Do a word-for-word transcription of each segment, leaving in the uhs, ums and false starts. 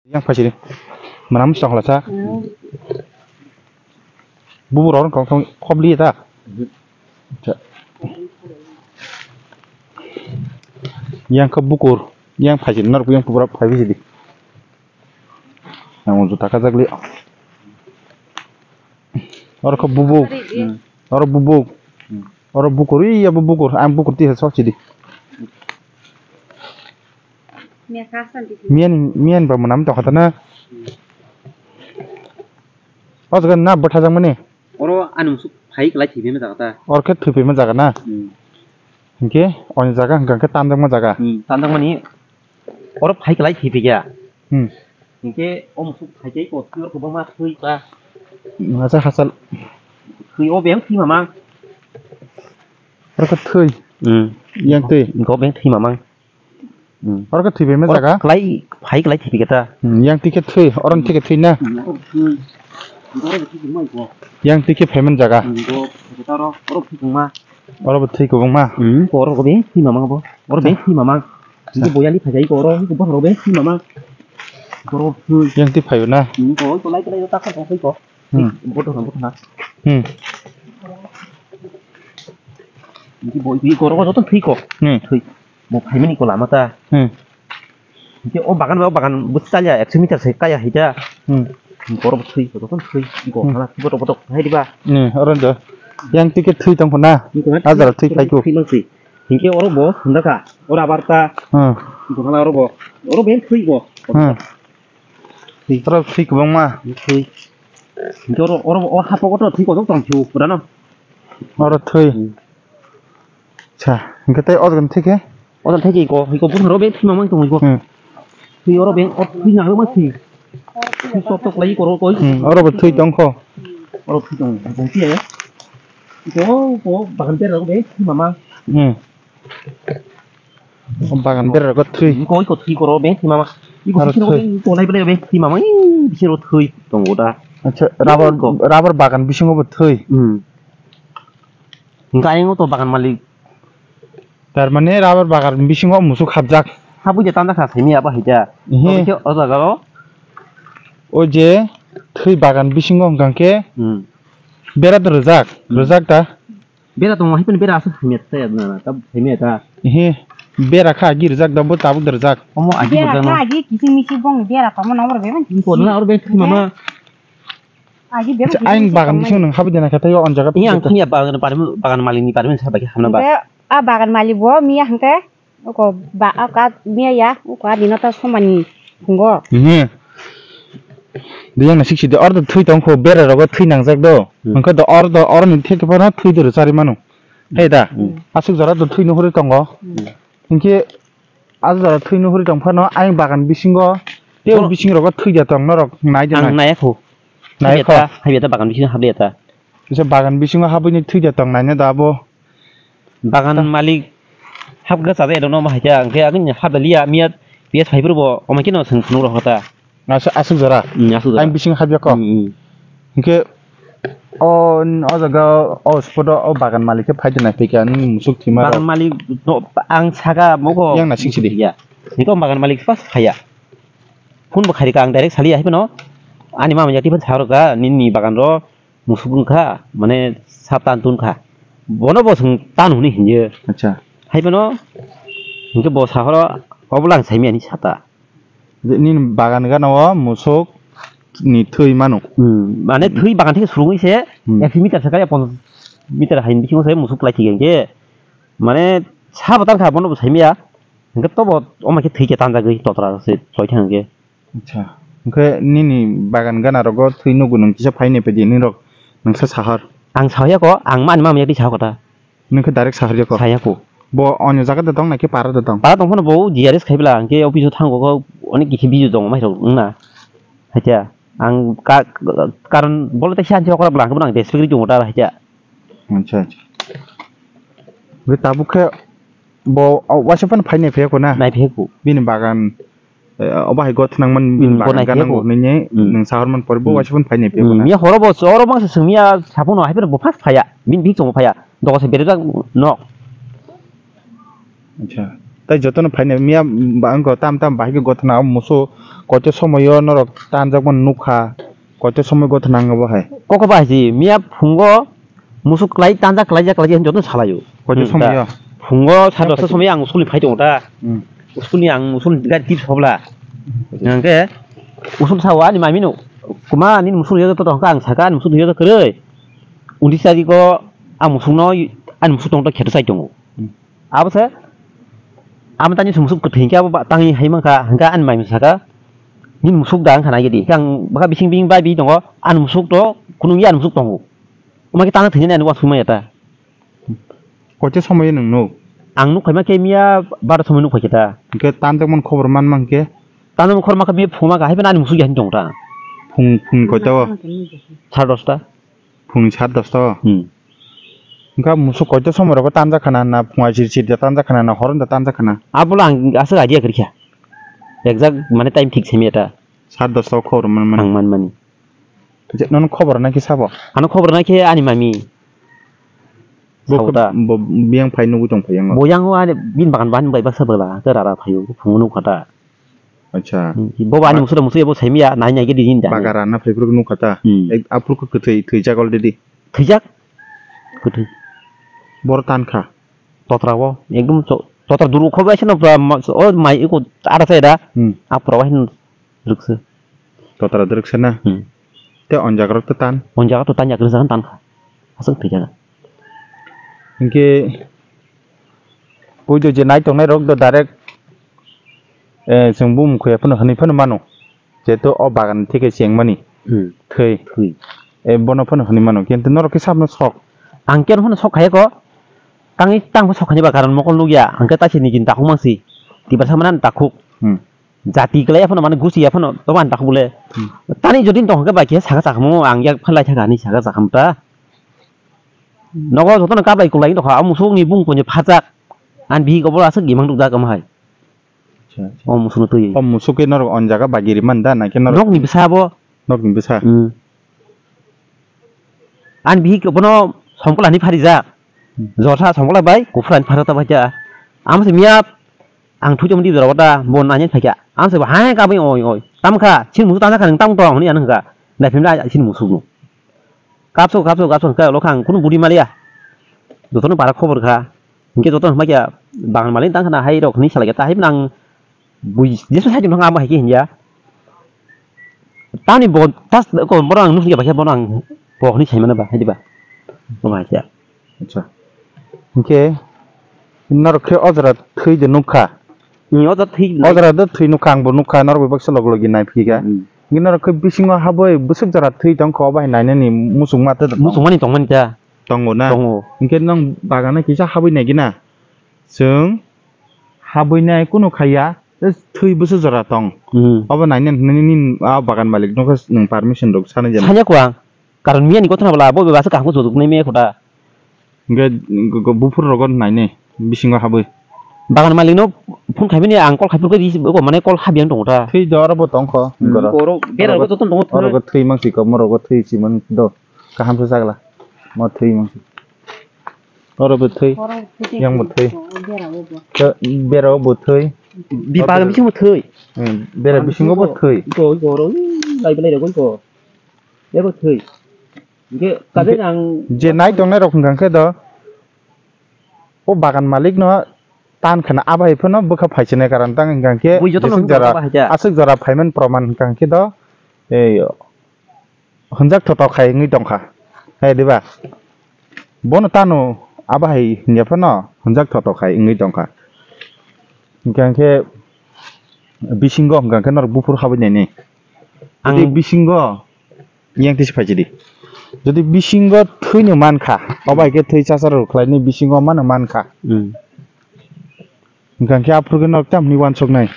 Yang phaisiri. Manam song la sa. Hmm. Bubu ror kong kong khobli ta. Mhm. Cha. Yang khe bukur, yang phaisiri nor yang pura phai bisi di. Yang unju taka jagli. Oro khe bubuk. Hmm. Oro bubuk. Hmm. Oro bukur, iya bo bukur. Ang bukur ti sok sidi. Mian, mian ba manam to khata na. O jaga na bwtha jang mani. Oro ani musuk phai kwlai thwi phai ma jaga ta. Oro khe thwi phai ma jaga na. Hmm. Hinkhe oni jaga hwnkha khe tanjakma jaga. Hmm, tanjakmani oro phai kwlai thwi phai kha. Hmm. Hinkhe o musuk phai khe ko thwi oro kwbangma thwi ba. Hachal hachal. Thwi o beng thwi mamang. Oro khe thwi. Hmm. Yang twi. Go beng thwi mamang. Hmm. Oro khe thwi phai ma jaga? Kwlai, phai kwlai thwi phai khe ta. Hmm, yang twi khe thwi, oro ni thwi khe thwi na? Hmm, oro thwi. Oro thwi kwbangma ko. Yang twi khe phai man jaga? Hmm, go, oro, oro thwi kwbangma. Oro bo thwi kwbangma? Hmm, oro go be thwi mamang bo. Oro be thwi mamang. Ni boyani phai jai ko oro, ko bo oro be thwi mamang. Oro thwi. Yang twi phai na? Hmm, go, ko lai, ko lai, ta ko, ko, ko. Hmm. Bo to, bo to na. Hmm. Ni bo, ni ko oro joto thwi ko. Hmm. Thwi. Bo phaimani ko lama ta. Hmm. Hinkhe o bagan ba, o bagan bo chalya ekso meter se kaya hita. Hmm. Borok thwi, joto thwi, go Hmm. hala botok botok hai diba. Hmm, oro do. Yang twi khe thwi tong khna. Hajar thwi phai ko. Thwi mang thwi. Hinkhe oro bo hwnda kha. Oro abar ta. Hmm. Go hala oro bo. Oro ben thwi go. Hmm. Thwi. Oro thwi kwbangma. Thwi. Hinkhe oro, oro o hapo kotor thwi ko tong thwi pura no. Oro thwi. Hmm. Cha, hingke tei o jaga ni thike? O jaga thike ko, hiko butharo be thima mang tong ko. Hmm. Thwi oro be, o thwi na ma thwi. Thwi sok tok lai ko ro ko. Hmm, oro bo thwi tong kho. Oro thwi tong, bung thwi ya. Ko, ko, bagan bera be thwi mama. Hmm. O bagan bera ko thwi. Ko, ko thwi ko ro be thwi mama. Iko aro thwi ko thwi. Be, ko lai be, be thwi mama. Ih, bisi ro thwi tong ko da. Acha, rubber, ko. Rubber bagan bisingo bo thwi. Hmm. Hingke ayang o to bagan malik. Tar mane rubber bagan bisingo musuk hapjak. Habui je tanda kha saimi aba haida. Ehe. Obo khe o jaga o. O je thwi bagan bisingo hingka khe Hmm. bera do rwjak, Hmm. rwjak ta. Bera tongo, hai phano bera aswk saimi ta, ta, ta, saimi ta. Ehe. Bera kha agi rwjak da, bo tabuk da rwjak. Omo agi Bera rwjak kha no. Agi kiching miching bong bera tongma nang oro bebani. Ko na oro be thwi mama. Agi bebani Acha, aing kiching bagan tongma. Bisingo nwng habui de na khe tei o jaga Iya, ang thwi. Thwiya bagan, bagan, bagan malikni permission sabai khe hamna ba. Be, a bagan malik bo miya hingke. Uko ba, a ka miya ya, uko a dino ta somani phungo. Ehe. Diyang na siksi de, oro do thwi tong kho, bera rogo thwi nangjak do. Hmm. Hingke do oro do, oro ni theke phano thwi do rwchari mano. Hai da? Hmm. Aswk jora do thwi nuhuri tongo. Hmm. Hingke aswk jora thwi nuhuri tong phano, ayang bagan bisingo, tei Oro- bising rogo thwi da tong norok nai de Ang nai. Naya kho. Nai Hai kho. Beta, hai beta bagan bisingo habliya ta. Kisa bagan bisingo habui ni thwi da tong nai na da bo. Bagan Ta- malik hapgasa de dono ma haikhe, hingke agin hapdaliya miya P S five bo omo khe no seng phunuk rok ta. Aswk, aswk jora? Hmm, aswk jora. Ang bising hapya ko? Hmm, hmm. Hingke o, o jaga o spot o, o bagan malik khe phai de nai phai khe ani musuk thima rok. Bagan malik no, ang saka mogo. Yang na sing sidi. Ya. Hingke o bagan malik pas phaiya. Phone bo khairika ang direct saliya hai phano. Ani mama ya tipan sarok ka nini bagan ro. Musuk wngkha, mane sap tan tun kha. Bono bo chwng tan hwnwi hinyo. Acha. Hai bono, hinkhe bo sahoro, obo lang saimiyani sata. Je nini bagan gana o musuk ni thwi mano. Hmm, mane thwi bagan thik surungwi se, Hmm. ekso meter sakaya, ponchas meter hain bisingo se musuk lai thik hinkhe. Mane sabo tan kha, bono bo saimiya. Hinkhe tobo, oma khe thwi khe tanjagwi, totra se choi thang hinkhe. Acha. Hwnkhe nini bagan gana rogo thwi nugo nwng kisa phaini pedi nini rok nwngsa sahar. Ang sahaya ko, ang mani mama yakti sahako ta. Nwng khe direct sahar ya ko. Saya ko. Bo onyo jaga da tong na khe para da tong. Para tong phano bo G R S khai bla, hwnkhe office o thango ko, onek kisi video tong mai rok wngna. Hacha, ang ka, karon bolo te siyan chokra bla, ang respect ri tong ta hacha. Acha, acha. Hwnkhe tabuk khe bo, o, waisa phano phaini phai ko na? Nai phai ko. Bini bagan Eh, obo hai gothnang man Hmm, bagan gothnang gana phiyok. Nini Hmm. Nwng sahor man poribo Hmm. Waisa phone phaini Hmm, phiyok na. Miya horo bo, oro bangsa swngmiya sapono, hai phano bo first phaya, bini bini chongo phaya, dogo se berejak nok. Acha. Tai jotono phaina miya ba wngkha tam tam bahai khe gothana o musu koito somoyo norok tanjakmani nukha, koito somoi gothana wngkha bo hai. Koko bahai si miya phungo musu kwlai tanjak kwlaijak kwlaijak hinwi jotono salaio. Koito Hmm, somoyo? da. Phungo sa dosta somoyo ang school ni phai tongo ta. Hmm. School ni ang school ni gari tip sobla. Hwnkhe school sao ani mami no. Kuma ani musu yo to hwnkha ang saka ani musu yo to kwrwi. Undi sari ko ang musu no ani musu tong to kheto sai tongo. Hmm. Abo se, amo tani sumsuk kwthwi hinkhe abo ba tangwi hai mankha, hinkhe ani mai saka, "Nini musuk da wngkha naikhe di." Hinkhe ang bwkha bising bini bai bi tongo, ani musuk to kunung ya ani musuk tongo. Omo khe tana thwinani ani uansukmaya ta. Koito somoi nwng nuk? Ang nuk phaima khe miya baro somoi nuk phaikhe ta. Hinkhe tanjakmani khobor manma hinkhe? Tanjakmani khobor mankha miya phungo mankha, hai phano ani musuk ya hinwi tongo ta. Phung, phung koito o? Sar dosta. Phungni sat dosta o? Hmm. Wngkha musuk koito somoi rogo tanjak khana na phung aisir sir da tanjak khana na horon da tanjak khana? Abola ang aswk idea kwrwikha. Exact mane time thik simi eta. Sat dosta o khobor man mani. Ang man mani. Nono khobor naikhe sabo? Ano khobor naikhe ani mami. Bo Sao ta. Bo biyang phai nugwi tong phai yango. Bo yango ani bin bagan ban bai baksa bwla ke rara phaio phungo nukha ta. Acha. Hmm, bo ani musu musu bo saimiya, nai nai ke di hin da. Bagara na phaiphuru nukha ta. Hmm. Ek aphuru kwthwi thwijak already. Thwijak? Kwthwi. Bor tan kha. Totra o, ekdom cho-, totra duru kho bai sino pura ma-, o mai iko ara sai da. Hmm. Apura wa hin rukse. Totra druk sana. Hmm. Te onjak rok to tan. Onjak to tan yak rukse tan kha. Aswk thwijak. Hinkhe puido je nai tongnai rok do direct, eh, chwng bumung khuya phano hwnwi phano mano, jehetu o bagan theke chengmani Hmm. thwi. Thwi. Eh, bono phano hwnwi mano, kintu norok khe sabno sok. Ang khe phano sok khaiya ko, tangwi tangbo sok khaini ba karon mokol nukya, ang khe taisi nijini takhuk mangsi, tiprasa mani takhuk. Hmm. Jati kwlai phano mani gusi ya phano, to mani takhuk bole. Hmm. Tani jodi tong khe ba khe saka chakhamu, ang yak phalai thaka ni saka chakham ta. Nogo jotono kabai kwlai tongkha, o musukni bung koni phajak. Ani bihik obo aswk imang nukjak omo hai. Acha, acha. O musukno twi. O musuk khe norok on jaga bagiri man da, na khe norok? Nokni bwsa bo. Nokni bwsa? Hmm. Ani bihik bono somkla ni pharijak. Hmm. Jorsa somkla bai, kuphur ani pharjak ta bai ta. Amo se miya, ang thwi tongmani jora ta, bo nani phaikha. Amo se bo hai kabui oi, oi. Tamkha, chini musuk tamjakha, nwng tam tong, hwnwi ano hwnkha. Naiphimla chini musukno. Kapsok, kapsok, kapsok, hwnkhe ulo khe ang kunu budi maliya. Jotono para khobor kha. Hinkhe jotono hwnba khe bagan malik tang khna hai rok hwnwi salai khe, ta hai phano ang bui jesu side no ang hai khe hinya. Tamni bo tas ko bono ang nukya ba khe bono ang bo hwnwi sai mano ba, hai di ba? Bo hai khe. Acha. Hinkhe norok khe o jora thwi de nukha. Hmm, o jora thwi. O jora de thwi nukha, ang bo nukha, norok bai baksa log logi nai phi kha. Hmm. Hinkhe norok khe bisingo habwi bwswk jora thwi tong kha, o bai nainani muchungma tei. Muchungmani tongmani ta. Tongo na? Tongo. Hinkhe nang bagano kisa habwi nai gina. Chwng habwi nai kunu khaiya, tei thwi bwswk jora tong. Hmm. Obo nainani hinwi nini a bagan malik nokhe nwng permission rok sanai jani. Sanya kwang. Karon miyani gotna bwla bo bebasa kaham khe joduk nai me khuda. Hingke go-, go-, buphuru rogo nainai bisingo habwi. Bagan malikno phone khaimani ang call khaipirkhe receive, oko mane call habiyang tongo ta. Thwi do oro bo tongkho, hmm, goro. Oro bera rogo joto tongo. Oro go thwi mangsi ko, mo rogo thwi si man do. Kaham se sagla. Mo thwi mangsi. Oro bo thwi. Yang bo thwi. Bera bo thwi. Bi bagan bisingo thwi. Hmm, bera bisingo bo thwi. Go, go, oro, lai belai rogo go. Ebo thwi. Hingke kabe ang je nai tongnai rok hingka khe do, o bagan malik no tan khana abai phano bwkha phaisinai karon tang hingka khe bui joto no jeswk jora, bahai ja. Aswk jora phaiman proman hingka khe do, ei, hwnjak thotok khai wngwi tongkha, hai diba? Bono tano abai hinya phano hwnjak thotok khai wngwi tongkha. Hingka khe bisingo hingka khe norok buphuru habwi nainai. Ang tei bisingo Yang tisi phaisidi. Jodi bisingo thwino mankha, obo hai khe thwi chachara rw khlaini bisingo mano mankha. Hmm. Hwnkha khe aphuru khe nok tamni uansuknai.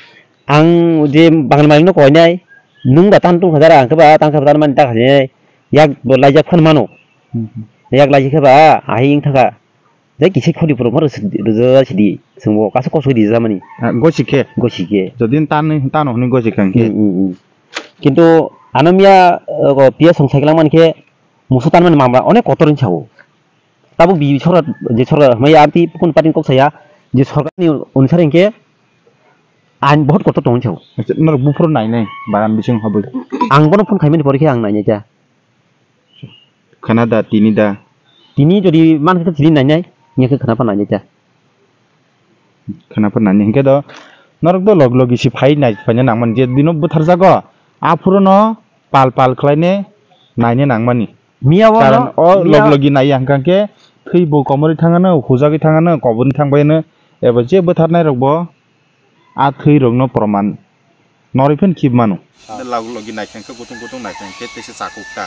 Ang je bagan malikno koinai, nwng ba tan tungkha jara, ang khe ba tangkha ba tan mani ta khasinai, yak bo laijak phano mano. Hmm. Yak laijak khe ba, ahai wng thangkha. Tei kisa khodi borok ma rwjak sidi, chwngbo kaisa kosoi rijak mani. Ah, gosi khe? Gosi khe. Jodi tano, tano hwnwi gosi kha hwnkhe? Hmm, hmm, hmm. Kintu ano miya, uh, P S song cycle mani khe musu tanmani mamla onek kotor wngwi sao. Tabuk B J P sorkar, je sorkar hwnmaya amtwi kunu party ni kok saya, je sorkar ni onusare hwnkhe Ang bahut kotor tongwi sao. Norok buphuru nainai bagan bising hobwi. Ang bono phone khaimani pore khe ang nainai ta. Khana da, tini da. Tini jodi man khe tini nainai, nya khe khana pa nainai ta. Khana pa nainai hingke do norok do log logi si phai nai phaina nangmani je dino butharjago. Aphuruno pal pal khlaine naine nangmani. Miya o Karon no, o miya log logi nai yang kangke thwi bo komori thangano, hujagwi thangano, koboni thangbaino eba je butharnai rokbo a thwi rokno proman norwi phin khib mano. Log logi nai kangke kutung kutung nai kangke tesa chakuk ta.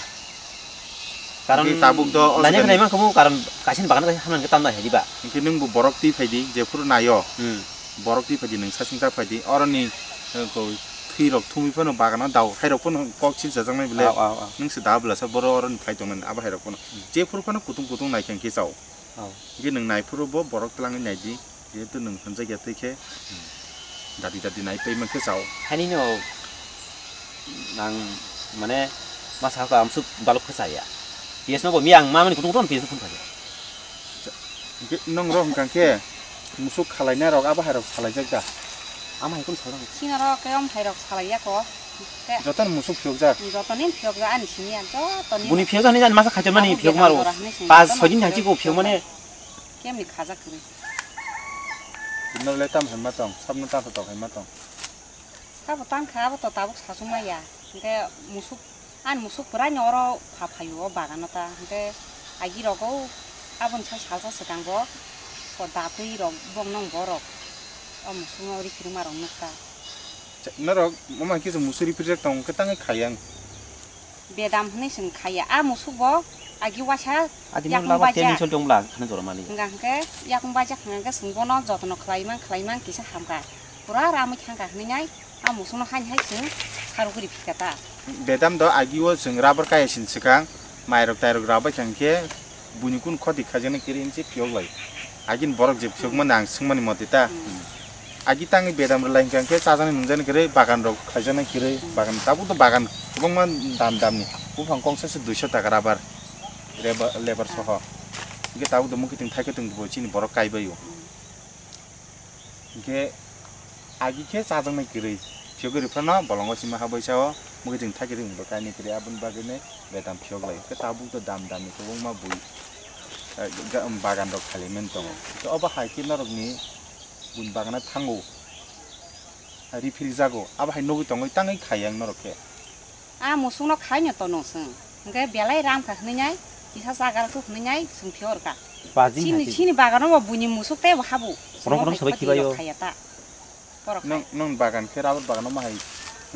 Karon Hingke tabuk do o nanya jaga khnai ni- mang kamo karon kaisa ni bagano kaisa hamna khe tamna hai diba. Hingke nwng bo borok twi phai di, jephuru naio. Hmm. Borok twi phai di, nwng sasing ta phai di. Oroni, eh, ko thwi rok thumwi phano bagano dao, hai rok phano kok sil chajaknai bile. Aw, aw, aw. Nwng se da bwlasa boro oroni phai tongnani abo hai rok phano. Hmm. Jephuru phano kutung kutung nai khe chao. Aw. Hingke nwng nai phuru bo borok twlangwi nai di. Jehetu nwng hwnjakya twi khe dadi dadi nai paimankhe chao. Haini no nang mane masa ko amsuk baluk khe chaya. P S no bo mi ang mamani kutung kutung P S no phun thaya. Hwnkhe nwng rok hwnkha khe musuk khalainai rok abo hai rok salaijak da? Ama hai kunu salai. China rok khe om hai rok salaiya ko. Jotono musuk phiyokjak. Jotono phiyokjak ani simi ang jotono. Buni phiyokjak hinwi ani masa khaitor mani phiyok maro. Pas soi din hai chiko phiyok mane. Kemni khajak kwrwi. Bino le tam hai ma tong, sabno tam tong hai ma tong. Sabo tang kha, abo to tabuk sasuk maya. Hingke musuk, ani musuk pwrai no oro pha phaio o bagano ta. Hingke agi rogo aboni sai salsa swkang bo, o datwi rok bong nong borok. O musuk no ri phirma rok nuk ta. Norok mama kisa musuk ri phirjak tong khe tangwi khayang. Bedam hwnwi chwng khaiya. A musuk bo agi waisa Adi yakung lama bajak. Ten sol tong bla khana jora mali. Hingka hingke yakung bajak hingka hingke chwng bono jotono khlai mang khlai mang kisa hamkha. Pura ramwi thangkha hwnwi nai a musukno haini hai chwng sarugwi riphi kha ta. Bedam do agi o chwng rubber kaya sin swkang mairok tairok rabai kha hingke buini kun khoti khajani kiri hinse phiyok lai. Agin borok je phiyokmani ang swngmani motita. Hmm. Agi tangwi bedam rwlai hwnkha khe chajaknai nungjaknai kwrwi bagan rok khaijaknai kwrwi bagan tabuk to bagan kwbangma dam damni buphang kongsa se duiso taka rubber reba-, lebar soho. Hwnkhe tabuk to mwkhwtwng thaikhe tong bo chini borok kaibaio. Hwnkhe agi khe chajaknai kwrwi phiyogwi rwphano bolongo sima habwi sao mwkhwtwng thaikhe tong bo kainai kwrwi aboni bagwino bedam phiyok lai. Hwnkhe tabuk to dam damni kwbangma bui, eh, ga-, bagan rok khailaimani tongo. Hwnkhe obo hai khe norokni buini bagano thango, refill jago, abo hai nugwi tongwi tangwi khai ang norok khe. A musukno khaino tono chwng, hwnkhe belai ram kha hwnwi nai, kisa chagar khe hwnwi nai chwng phiyok rwkha. Pas din Chini, hai chini bagano bo buini musuk tei bo habu. Kono kono Chwng sobai khoti khibaio. Rok khaiya ta. Borok Nong, khai. Nong bagan khe rubber bagano ma hai.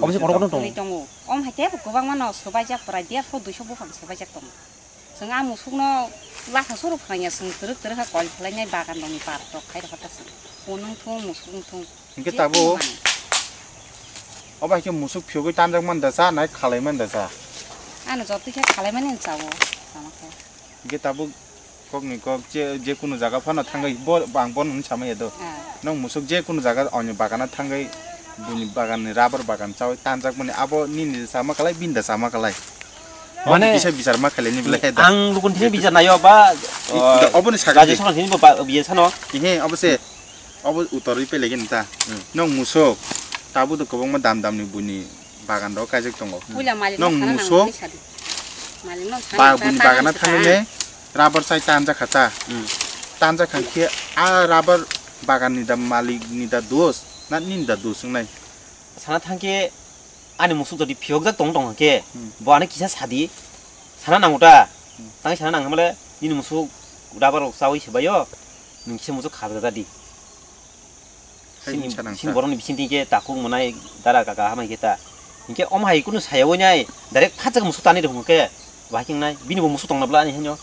Omo se kono kono tong. Twi tongo. Om hai tei bo kwbangma no swbaijak prai derso duiso buphang swbaijak tongo. Chwng a musukno latha suru phrangya, chwng twrwk twrwk kha kol phlainai bagan rokni par rok khai rokha ta chwng. Hwn wng thung, musuk wng thung. Hingke Je tabuk wng mani. Obo hai khe musuk phiyogwi tanjak man da cha, nai khalai man da cha? Ano jotoi khe khalai mani chao, tamo khe. Hingke tabuk kokni kok je, je kunu jaga phano thangwi bo, ang bono hwn samaya do. Ah. Nong musuk je kunu jaga onyo bagana thangwi buni baganni rubber bagan chawi tanjak mani abo nini sama kalai, bini da sama kalai. Mane, kisa bichar ma khailai ni belai he da. Ang lukun thini bichar nayo ba, I-, o, da, oboni saga raja di. Sona thini ba, biye sano. Ihe, obo se, obo utor i pele gini ta. Hmm. Nong musuk, tabu do kwbangma dam dam ni buni bagan rok kaijak tongo. Puila malik Nong no sana musuk, nang ni sadi. Malik no sana ba ta buni ta bagana nang thangwi saka. Ne rubber chai tanja kha ta. Hmm. Tanja kha khe a rubber bagan ni da malik ni da dos, na nini da dos wngnai? Sana thangkhe ani musuk jodi phiyokjak tong tong khe, hmm, bo ano kisa sadi, sana nango ta. Hmm. Tang sana nang hamle nini musuk rubber rok chawi se bayo, nung kisa musuk khabra jadi. Hai sini, hinsa nang sini ta. Borokni bising tingke takuk mwnai dara kaka hamai khe ta. Hinkhe om hai kunu saya oi nai, direct phatjak musuk tani rung khe, bahai khe nai, bini bo musuk tong na bla ani hinyo.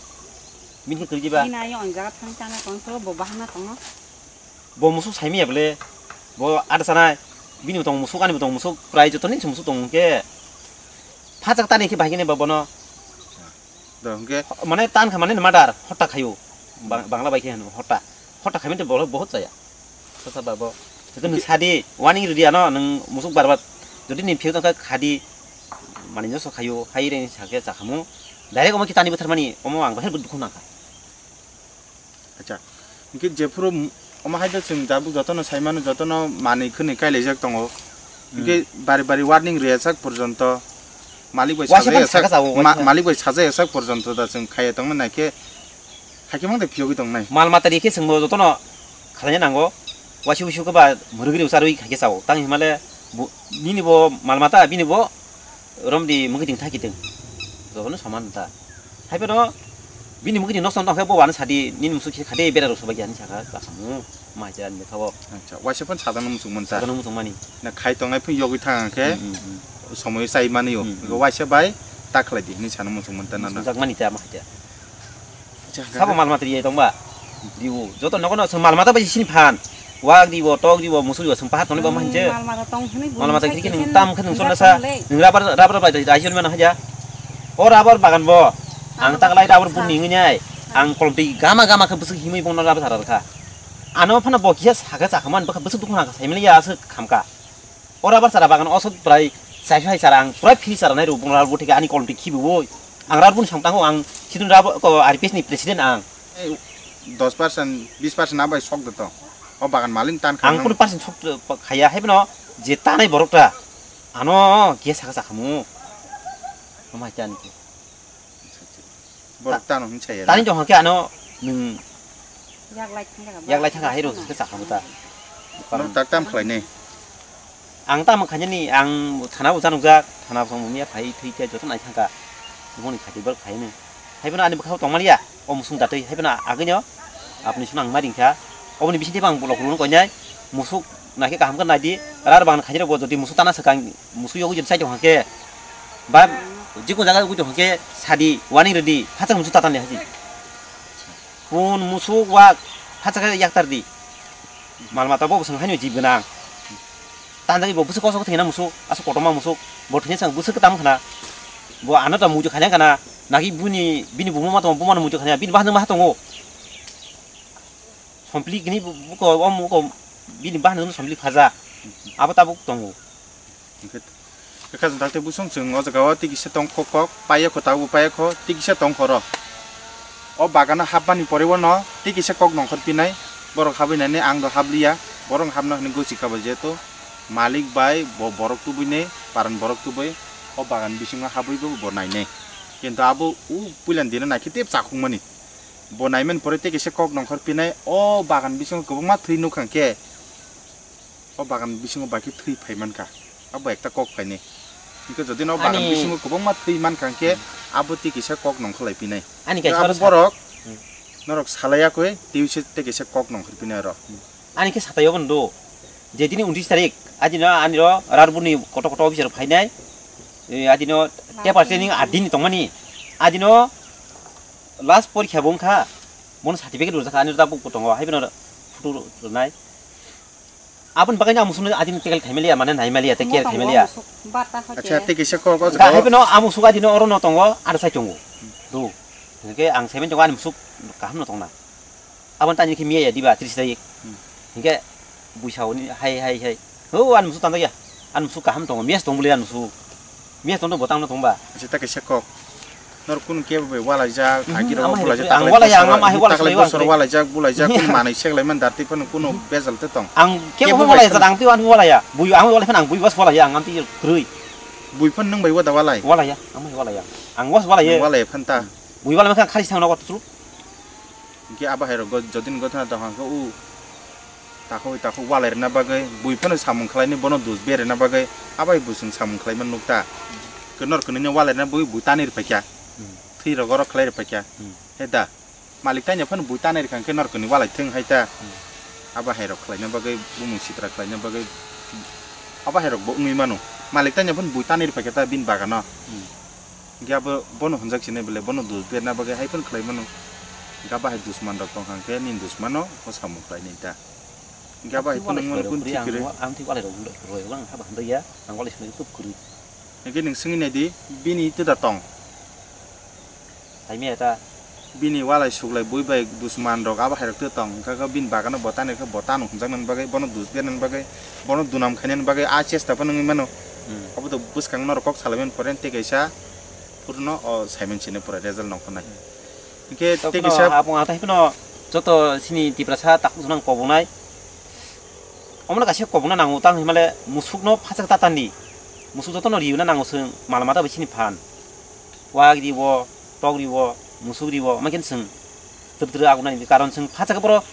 Bini khe kwrwi ba. Bini ayo ang jaga thang tana tong to, bo bahana tongo. Bo musuk saimaya bole, bo ada sanai, bini bo tong musuk, ani bo tong musuk, prai joto ni musuk tong khe, phatjak tani khe bahai khe ne ba bono. Do hwnkhe? Mane tan kha mane murder, hotta khayo. Bang-, Bangla bai khe hano hotta. Hotta khaimani borok bahut chaya. Sasa babo. Jodi nwng sadi, warning ridi ano, nwng musuk bar bar. Jodi ni phiyok tongkha khadi, mani no so khayo, hai reng sakhe chakhamu. Direct omo kitani bwtharmani, omo ang bahai dukhu nangkha. Acha. Hwnkhe jephuru m-, Omo hai de chwng tabuk jotono sai mano, jotono manwi khwnwi kailaijak tongo. Hmm. Hwnkhe bari bari warning rwya sak porjonto, malik bai Waisa sajaya phano sak, saka chao, ma-, waisa. Malik bai sajaya sak porjonto da chwng khaiya tongmani, haikhe, haikhe mang de phiyogwi tongnai. Mal mata rikhe chwngbo jotono khlaina nango, waisa uisu khe ba mwrwgwi rw charwi haikhe chao. Tang hinmale bo, nini bo mal mata, bini bo romdi mwkhwtwng thakitwng, jotono soman ta. Haiphano bini mwkhwtwng noksa tongkhe bo ano sadi, nini musuk khe khade bera rw sobai ani saka chakhamu, mai te ani kha bo. Acha, waisa phano sajano musuk manta. Sajano musuk mani. Na khai tongnai phano yogwi thang khe Hmm, hmm, hmm. Somoyo chai mani o. Hmm, hmm. Waisa bai ta khlai di hinwi sano musuk manta nana. Musuk mani ta ma khe. Acha, Sabo acha. Mal mata riyai tongba. Dibu, joto nogo no chwng mal mata bai sini phan. Wak dibo, tok dibo, musuk dibo, chwng pahat tonwi ba Hmm, mahinje. Mal mata tong hwnwi Mal mata buini kiri kini sai tam khe nung kisa sonna sa. Tongle. Nung rabar, rabar bai rai jon mano haja. O rabar bagan bo. Ang Rabar tak lai bagan rabar sa. Buni ngai. Ang kolom twi gama gama khe bwswk himwi bongno rabar sa kha. Ano phano bo kisa sakha chakhaman bwkha bwswk dukhu nang kha saimali ya aswk khamka. Ora bar sara bagan osot prai sai sai sara ang pura phi sara nai ro bung rar bo thik ani kolom twi khibi woi. Ang rar bun sang tango ang sidun rar ko R P S ni president ang. Ei, dos percent, bis percent abai sok de to. O bagan malik tan Ang khanang. Kunu percent sok khaya hai bano je tanai borok ta. Ano ge saka saka mu. Amai tan ki. Borok tano hwn chaya. Tani jong hake ano nung Yak lai thangka. Yak lai thangka hai rok se chakha muta. Ano tak tam khlai ne. Ang tam khanya ni ang thana bo janok jak, thana bo song mia phai thwi khe joto nai thangka. Boni khati bor khai ne. Hai bono ani bwkhao tong maliya. O musung datwi hai bono agini o. Apni sung ang ma ring kha. Oboni bising tei bang bolok rung koi nai. Musuk nai khe kaham khe nai di. Rar bang khanya rok bo jodi musuk tana sakang. Musuk yogwi jodi sai tong hake, ba jikun jaga yogwi tong hake, sadi, warning rwdi, phacha musuk tatan le haji. Kun musuk wak, phacha khe yaktar di. Mal mata bo bwswng haino jib gwnang. Tanjagwi bo bwswk kosok thwina musuk, aswk kotorma musuk, bo thwina chwng bwswk kwtam khna. Bo ano ta muitu khaina khna, naki buni, bini buma ma tongo, buma no muitu khaina, bini bahan ma ha tongo. Sompli gini bu-, buko, o muko, bini bahan no sompli phaja. Abo tabuk tongo. Hwnkhe, hwnkhe chwng dakti busong chwng o jaga o tei kisa tong kok kok, paiya kho tabuk paiya kho, tei kisa tong khoro. O bagano hapmani pore bono tei kisa kok nongkhor pinai, borok habwi nani ang do habliya, borok hapna hwnwi gosi kha bo jeto malik bai bo borok tubui nai, paran borok tubui o bagan bisingo habwi bo bo nai nai. Kintu abo u puilani dino naikhe tei chakhung mani. Bo naimani pore tei kisa kok nongkhor pinai, o bagan bisingo kwbangma thwi nuk kha khe. O bagan bisingo bai khe thwi phai man kha. Abo ekta kok phainai. Hwnkhe jodi no bagan Ani bisingo kwbangma thwi man kha hwnkhe Hmm. abo tei kisa kok nongkhor lai pinai. Ani Hwnkhe kaisa abo aro sa- borok Hmm. norok salai yakwi tei se tei kisa kok nongkhor pinai oro. Ani khe satai obo ndo. Je dini untris tarik, adino ani ro Rarbuni koto koto officer phainai. Eh, adino Last paper training adini tongmani. Adino last porikha bo wngkha. Bono certificate rwjak kha, ani ro tabuk bo tongo. Hai bono photo rwnai. Aboni bagwi ang musukno adini tackle khaimaliya, mane naimaliya, tei care khaimaliya. Acha, tei kisa kok o Da jaga hai o. Bino ang musuk adino oro no tongo, ada sai tongo. Do. Hingke ang seven tongo ani musuk kaham no tongna. Aboni tani khe miya ya diba tris tarik. Hmm. Hingke buisa oni hai, hai, hai. Ho ani musuk tanda ya. Ani musuk kaham tongo, mias tong bole ani musuk. Miya tongno bo tangno tongba. Acha, ta kaisa kok. Nor kunu kebo bai walaijak, Hmm, agiro ama hai walaijak, ang taklai walai, bosor, ang ama hai walai taklai salai bosor wang. Walaijak, bulaijak, kunu manui seklai man darti phano kunu bejal te tong. Ang kebo Kebo bai walai phano. Jat, ang twi ang walai ya. Bui ang walai phano ang bui was walai ya, ang amtwi krui. Bui phano nung bai wada walai. Walai ya, ang bai walai ya. Ang was walai ya. Walai phanta. Bui walai ma khang khari sang nogo tru. Hingke abo hai rok go-, jodin gotha tong hang khe u takhuk takhuk walai rwna bagwi bui phano samung khlainai bono dus berena bagwi abo hai bwswng samung khlaima nukta. Khe nor kwnwi no walai rwna bagwi bui tanwi rwphaikha. Hmm. Thwi rok oro khlai rwphaikha. Hmm. He da malik tanya phano bui tanwi rwkha hwnkhe nor kwnwi walai thung hai ta. Hmm. Abo hai rok khlaina bagwi bumung sitra khlaina bagwi abo hai rok bo wngwi mano. Malik tanya phano bui tanwi rwphaikha ta bini bagano. Hmm. Hingke abo bono hwnjak sinai bole, bono dus berna bagwi hai phano khlai mano. Hingke abo hai dusman rok tong kha hingke nini dusmano o samung khlai nai ta. Hingke abo hai phano wngmano kunu thik kwrwi. Ang thik walai rok roi rok ang haba hambai ya, ang walai sinai kub kwrwi. Hingke nwng swngwi nai di, bini twda tong. Hai miya ta. Bini walai suklai bui bai dusman rok abo hai rok twda tong. Hingke bini bagano bo tani khe bo tano hwnjak nani bagwi, bono dus berna bagwi, bono dunam khaina bagwi a chesta phano wngwi mano. Hmm. Obo to bwskang norok kok salai mani pore tei kaisa. Phuru no o Simon sini pura result nongkhornai. Hinkhe tei kisa abo ang tai phano joto sini Tiprasa takhuk jwnang kobonai. Omono kaisa kobokna nango, tang hinmale musukno phasak ta tandi. Musuk jotono riuna nango chwng, mal mata bai chini phan. Wak riwo, tok riwo, musuk riwo, omo khe chwng twrwk twrwk agunani, karon chwng phasak boro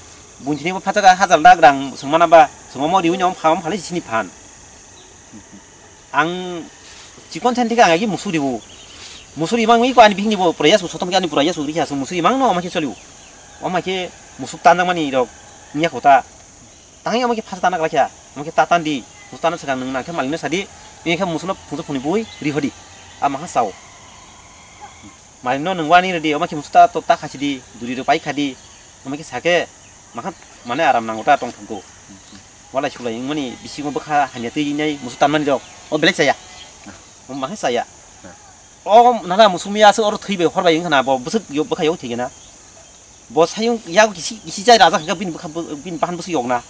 buini thani bo phasak hajar lakh rang chwng mana ba, chwng omo riwi ni omo pha-, omo phalai chini phan. Ang chikon sen thik ang agi musuk riwo. Musuk rimang wi ko ani bihikni bo pura yasuk sotom khe ani pura yasuk rikha chwng musuk rimang no omo khe choliwo. Omo khe musuk tanjakmani rok wngya kho ta. Tangwi omo khe phasak tana kwlai kha. Omo khe ta tandi. Musuk tana swkang nwng nang khe malikno sadi. Wngya khe musukno phungsa phungni bui rihodi. Ama khe sao. Malikno nwng wani rwdi, omo khe musuk ta to ta khachidi, duri rw pai khadi. Omo khe sake, makhan mane aram nango ta tong thangko. Walai sulai wngmani bisingo bwkha hamya twi nai musuk tanmani rok. O belai chaya. O makhe chaya. O nana musuk miya aswk oro thwi bai hor bai wngkha na, bo bwswk yo bwkha yo thwi gana. Bo sayung yago kisi kisi jai raja kha bini bwkha bini bahan bwswk yokna.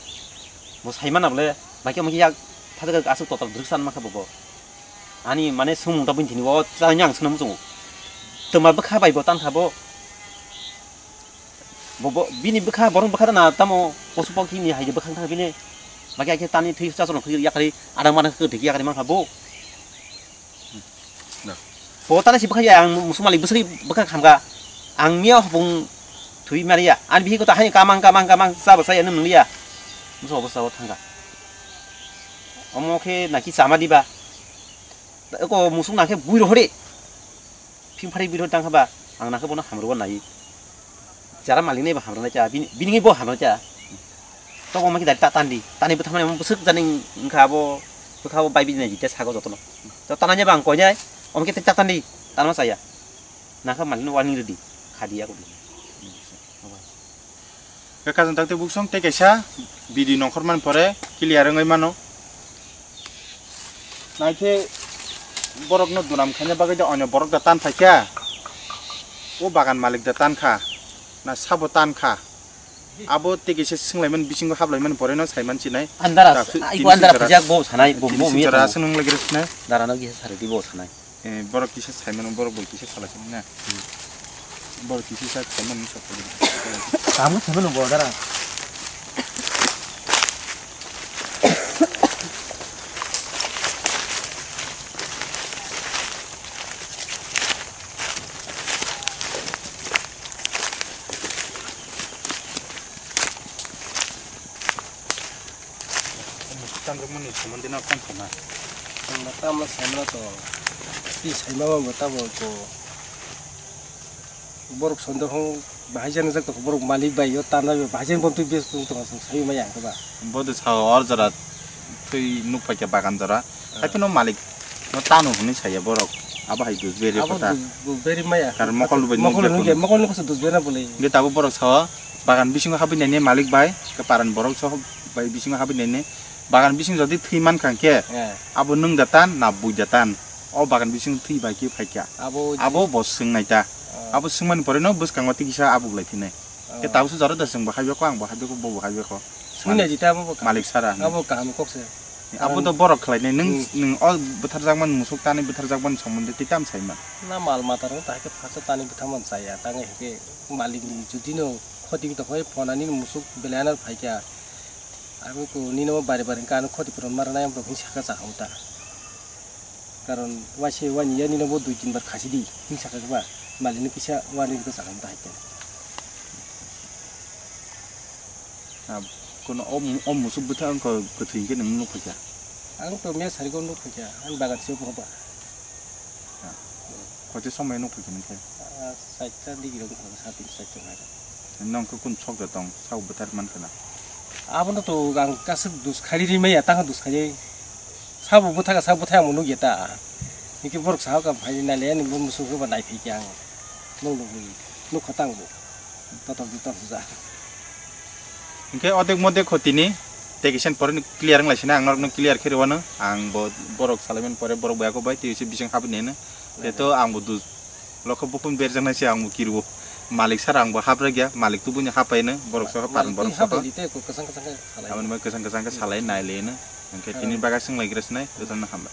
Bo saimana bole, bai khe omo khe yak phajakjak aswk total drwk san mankha bo bo. Ani mane swngmung ta bini thini o chayang swngna muchungo. Twma bwkha bai bo tankha bo. Bo, bo, bini bwkha, borok bwkha na tamo posu pokhi ni hai bwkha thang bini. Baki akhe tani thwi chachorok thwi yakari, adang madang thwi yakari mankha bo. Na. Bo tana si bwkha ya, ang musuk malik bwswk bwkha khamkha. Ang miya hopung thwi mariya. Ani bihi kota hai kamang, kamang, kamang, sa bwsa ya nung nungya. Musu bwsa o thangkha. Omo khe naki chama diba. Eko musuk nangkhe bui rohore. Phim phari biro tang kha ba, ang nangkhe bono hamrwgo nai. Jara malik nai bo hamrwnai cha, bini, bini bo hamrwnai cha. Toko omo khe dari ta tandi, tani bwtha mani omo bwswk jani wngkha abo, bwkha bo bai bini nai jite sago jotono. To tanai ba ang koinai, omo khe ta tandi, tanma chaya. Nangkha malik no warning rwdi, khadi ya ko bini. Khe kajang tak tei buksong tei kaisa bidi nongkhor man pore clear wngwi mano. Naikhe borokno dunam khaina bagwi da onyo borok da tan phaikha. O bagan malik da tan kha, na sabo tan kha. Abo tei kaisa swnglaimani bisingo haplaimani poreno saiman sinai. Andara, Daksu-, ai, tini andara swijara. Phajak bo sanai, bo, Tini bo swijara miya aswk nung lagirok sinai. Darano kisa saridi bo sanai. Eh, borok kisa saimano, borok bai kisa salai sini na. Borok kisa sa saimano, sa saimano. Kamu saimano bo dara. Tanjakmani somondi no kong khna. Ang tamo saimano to. Ti saimano bo tamo to. Borok sonde hong bahai jani jak to borok malik bai yo tanai bai bahai jani bon tu bes tung tong sang sai maya ba. Bodo sao or jora twi nuk phaikha bagan jora. Hai phano malik no tano hwnwi saya borok. Abo hai dusberi kotha. Dusberi maya. Kar mokol bai mokol nungya, mokol nungya kosok dusberi na bole. Nge tabo borok sao bagan bisingo habwi nani malik bai, ke paran borok sao bai bisingo habwi nani. Bagan bising jodi thwi mankha khe, abo nung da tan, na bui da tan. O bagan bising thwi bai khe phaikha. Abo bo swngnai ta. Abo swngmani pore no bwskango tikisa abuk lai phinai. Ke tabo se jora da chwng bo habya kho, ang bo habya kho, bo bo habya kho. Swngna jita abo bo kam. Malik sara. Abo kaham kok se. Abo to borok khlai nai, nwng, nwng o bwtharjakmani musuk tani bwtharjakmani somondi twi tam sai man. Na mal mata rok ta ke phasa tani bwtharman chaya, tang ke malik ni jodi no khoti to phai phone ani musuk belai ano phaikha. Abo ko nini mo bari bari ka ano khoti puron mar nai am rok hin saka cha hauta. Karon waise wani ya nino bo dui tin bar khasi di, hing saka ba, malik ni kisa wani ko sakam ta haikhe. Ah, kono o mu-, o musuk bwtha wngkha kwthwi hwnkhe nwng nuk phaikha? Ang to mia sari ko nuk phaikha, ang bagan se bo ba. Ah, kote somoi nuk phaikha nwng khe? Ah, saita digi rok wngkha, sa tin saita nai. Nwng khe kun sok da tong, sao bwthar man khana? Abono to ang kasuk dus khari ri maya, tang dus khari. Sabo bwthaka, sabo bwthai ang nukya ta. Hingke borok sahaka phai nai le, ani bo musu khe bo nai phai khe ang. Nung nugwi, nukha tang bo. Totok di tok ja. Hingke odek modek kho tini, tei kisen pore ni clear wng lai sina, ang norok no clear khe rwano. Ang bo borok salai mani pore borok bai ako bai tei se bising habwi nai no. Tei to ang bo dus, lokho buphang berjak nai se ang bo kiru. Malik sir ang bo hap rwgya, malik tubuni hapai no, borok soho, paran borok soho. Aboni bai kwchang kwchang khe salai nai le no. Hingke tini baga swng lai gra sinai, kwchang no hambai.